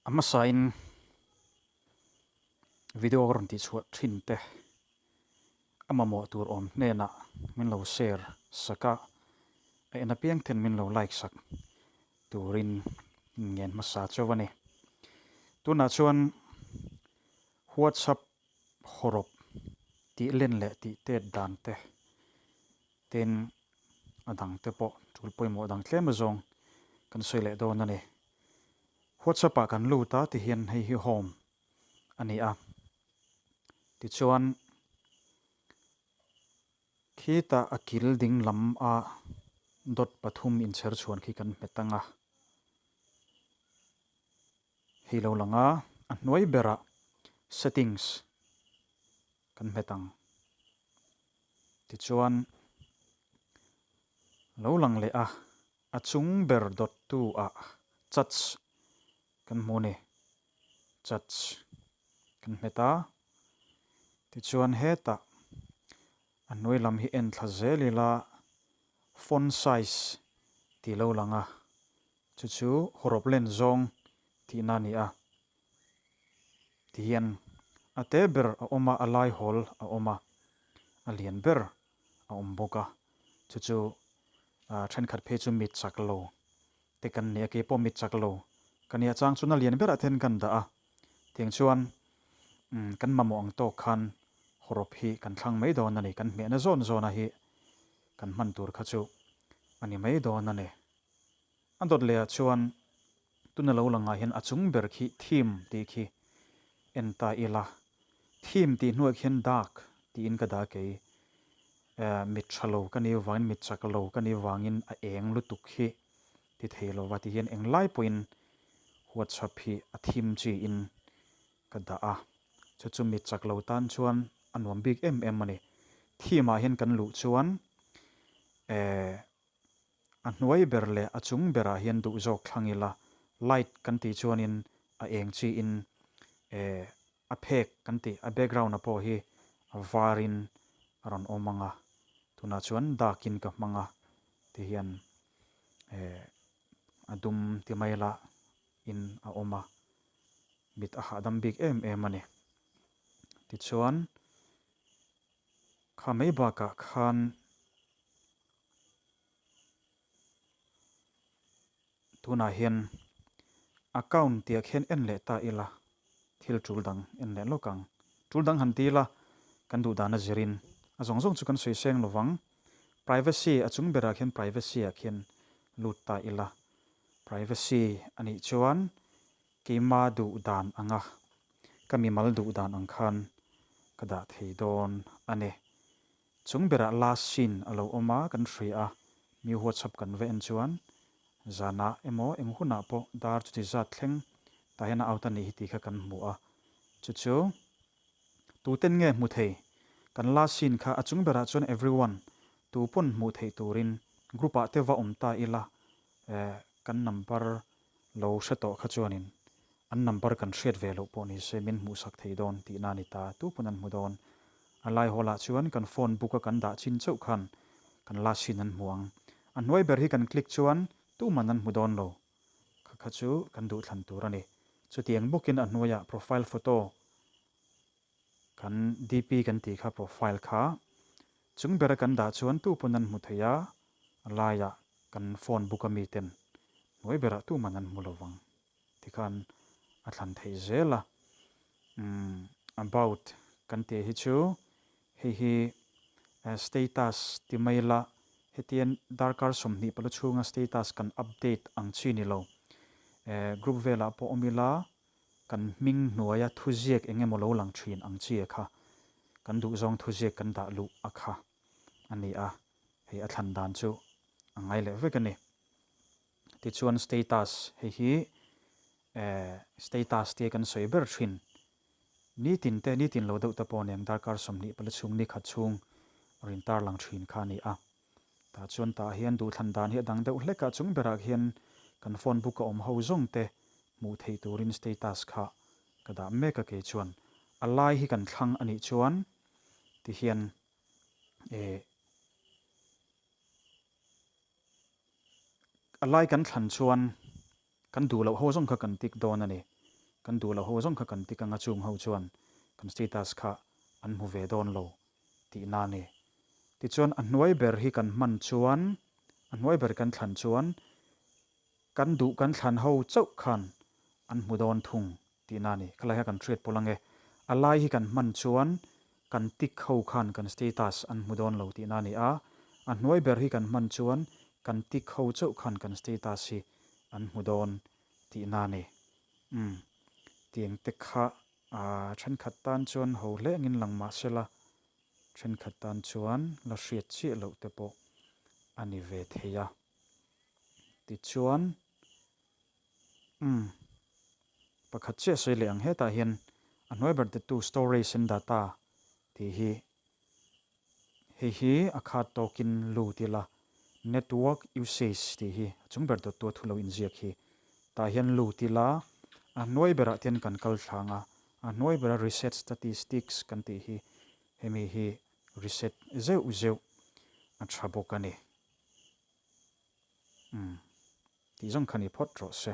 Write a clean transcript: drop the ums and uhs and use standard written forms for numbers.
A hmasain video ka rawn tihchhuah thin te a mamawh tur awm hnenah min lo share sak a, a en apiang ten min lo like sak turin ngen hmasa chauh a ni. Tunah chuan WhatsApp hawrawp tih len leh tih tet dan te Tin, a dang te pawh tul pawimawh dang tlem azawng kan sawi leh dawn a ni. WhatsApp ah kan lut a tihian hei hi home a ni a. Tichuan, khitah a kil ding lam a dot pathum inchher chhuan khi kan hmet ang a. Hei lo lang a, a hnuai berah settings kan hmet ang. Tichuan, lo lang leh a, a chung ber dawttu ah chats kan hmu a ni. Chats kan hmet a, tichuan hetah a hnuai lam hi en thla zel ila font size tih lo lang a, Chu chu hawrawp len zawng tihna a ni a. Tihian a te ber a awm a, a lai hawl a awm a, a lian ber a awm bawk a. Chu chu thenkhat phei chu mit chak lo te kan ni a, keipawh mit chak lo ka nia chang chuan a lian berah ten kan dah a. Tiang chuan kan mamawh ang tawk khan hawrawp hi kan thlang mai dawn a ni, kan hmehna zawn zawna hi kan hman tur kha chu a ni mai dawn a ni. A dawt leh ah chuan tuna lo langah hian a chung ber khi theme tih khi en ta ila. Theme tih hnuah khian dark tiin ka dah kei. Mit tha lo ka nih vangin mit chak lo ka nih vangin a eng lutuk hi ti thei lo va ti hian englai pawhin WhatsApp hi a theme chi in ka dah a. Chu chu mit chak lo tan chuan a nuam bik em em a ni. Theme ah hian kan luh chuan eh A hnuai ber leh a chung berah hian duh zawk thlang ila, light kan tih chuanin a eng chiin eh a phek kan tih a background a pawh hi a varin a rawn awm ang a, tunah chuan dark in ka hmang a ti hian eh a dum ti mai la in a awm a, mit a hahdam bik em em a ni. Tichuan kha mai bakah khan. Tunah hian account tih ah khian en leh ta ila thil tul dang en leh lawk ang. Tul dang han ti ila kan duh dan a zirin a zawng zawng chu kan sawi seng lo vang. Privacy a chung berah khian privacy ah khian lut ta ila privacy a nih chuan keima duh dan anga ka mimal duh dan ang khan ka dah thei dawn a ni. Chung berah last scene a lo awm a, kan hria a, mi WhatsApp kan va en chuan zanah emaw eng hunah pawh dar chuti zat thleng tah hian a out a nih hi tih kha kan hmu a, chu chu tuten nge hmu thei? Kan last scene kha a chung berah chuan everyone tu pawn hmuh theih turin group ah te va awm ta ila eh kan number lo hre tawh kha chuanin An number kan hriat ve loh pawh ni se min hmuhsak thei dawn tihna a ni ta, tu pawn an hmu dawn. A lai hawl ah chuan kan phone book a kan dah chin chauh khan kan last scene an hmu ang. A hnuai ber hi kan click chuan tuman an hmu dawn lo. Kha kha chu kan duhthlan tur a ni. Chutiang bawkin a hnuaiah profile photo kan DP kan tih kha profile kha chung bera kan dah chuan tu pawn an hmu thei a, a laiah kan phone book a mi ten hnuai berah tuman an hmu lo vang. Tikhan a thlan theih zel a, umm about kan tih hi chu hei hi status ti mai ila hetian darkar 20 pala chhunga status kan update ang chi ni lo. Group velah pawh awm ila kan hming hnuaia thuziak eng emaw lo lang thin ang chi a kha kan duhzawng thuziak kan dah luh a kha a ni a, hei a thlan dan chu a ngai leh vek a ni. Tichuan status hei hi eh status tia kan sawi ber thin. Nitin te nitin lo deuh te pawh nen darkar 20 pali chhung ni khat chhung rawn tarlang thin kha a ni a. Tah chuan tah hian duhthlan dan hi a dang deuh hlek a, chung berah khian kan phone book a awm ho zawng te hmuh theih turin status kha ka dah mek a kei chuan a lai hi kan thlang a nih chuan tihian eh A lai kan thlan chuan kan duh loh ho zawng kha kan tik dawn a ni. Kan duh loh ho zawng kha kan tick anga chung ho chuan kan status kha an hmu ve dawn lo tihna a ni. Tichuan a hnuai ber hi kan hman chuan, a hnuai ber kan thlan chuan kan duh kan thlan ho chauh khan an hmu dawn thung tihna a ni. Khalai kha kan hriat pawlh ange. A lai hi kan hman chuan kan tick ho khan kan status an hmu dawn lo tihna a ni a, a hnuai ber hi kan hman chuan kan tick ho chauh khan kan status hi an hmu dawn tihna a ni. Umm tiang te kha thenkhat tan chuan ho hle angin lang mah se la, thenkhat tan chuan la hriat chiah loh te pawh a ni ve thei a. Tichuan umm pakhat chiah sawi leh ang hetah hian a hnuai ber tetu storage and data tih hi Hei hi a khat tawkin lut ila, Network usage tih hi a chung ber dawttu a thu lo inziak hi. Tah hian lut ila, a hnuai berah te hian kan kal thlang a, a hnuai bera reset statistics kan tih hi hemi hi reset zeuh zeuh a tha bawk a ni. Umm tih zawng kha ni phawt rawh se.